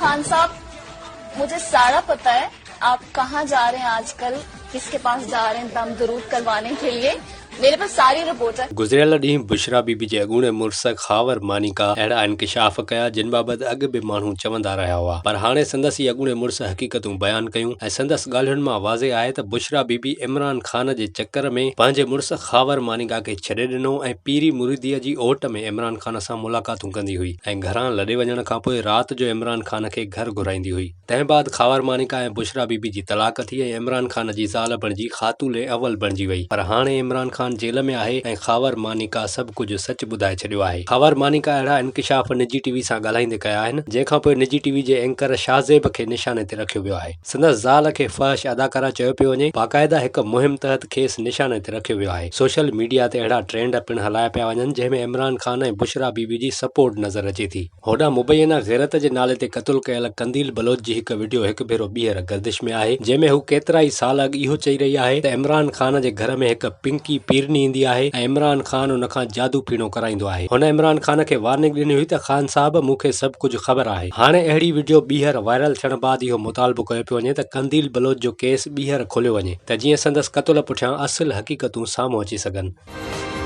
खान साहब, मुझे सारा पता है आप कहाँ जा रहे हैं आजकल, किसके पास जा रहे हैं दम दरूद करवाने के लिए। मेरे पास सारी रिपोर्ट है। گذريل ڏينهن بشريٰ بي بي جي اڳوڻي مڙس خاور مانيڪا اهڙا انڪشاف ڪيا جن بابت اڳ به ماڻهو چوندا رهيا هئا پر هاڻي سندس ئي اڳوڻي مڙس حقيقتون بيان ڪيون ۽ سندس ڳالهين مان واضح آهي ته بشريٰ بي بي عمران خان جي چڪر ۾ پنهنجي مڙس خاور مانيڪا کي ڇڏي ڏنو ۽ پيري مريديء جي اوٽ ۾ عمران خان سان ملاقاتون ڪندي هئي ۽ گهران لڏي وڃڻ کانپوء رات جو عمران خان کي گهر گهرائيندي هئي. تنهن بعد خاور مانيڪا ۽ بشريٰ بي بي جي طلاق ٿي ۽ عمران خان جي زال بڻجي خاتون اول بڻجي وئي پر هاڻي عمران خان جيل ۾ آهي ۽ خاور مانيڪا سڀ ڪجهه سچ ٻڌائي ڇڏيو آهي. خاور مانيڪا اهڙا انڪشاف نجي ٽي وي سان ڳالهائيندي ڪيا آهن جنهن کانپوء نجي ٽي وي جي اينڪر شاهزيب کي نشاني تي رکيو ويو آهي. سندس زال کي فحش اداڪارا چيو پيو وڃي باقاعده هڪ مهم تحت کيس نشاني تي رکيو ويو آهي. سوشل ميڊيا تي اهڙا ٽرينڊ پڻ هلايا پيا وڃن جنهن ۾ عمران خان ۽ بشريٰ بي بي جي سپورٽ نظر اچي ٿي. هوڏانهن مبينا غيرت جي نالي تي قتل ڪيل قنديل بلوچ جي هڪ وڊيو هڪ ڀيرو ٻيهر گردش ۾ آهي، جنهن ۾ هو ڪيترائي سال اڳ اهو چئي رهي آهي ته عمران خان جي گهر ۾ هڪ پنڪي پيرني ايندي آهي ۽ عمران خان ان کان جادو ڦيڻو ڪرائيندو آهي. هن عمران خان کي وارننگ ڏني هئي ته خان صاحب مون کي سڀ ڪجهه خبر آهي. هاڻي اهڙي وڊيو ٻيهر وائرل ٿيڻ بعد اهو مطالبو ڪيو پيو وڃي ته قنديل بلوچ جو ڪيس ٻيهر کوليو وڃي ته جيئن سندس قتل پٺيان اصل حقيقتون سامهون اچي سگهن.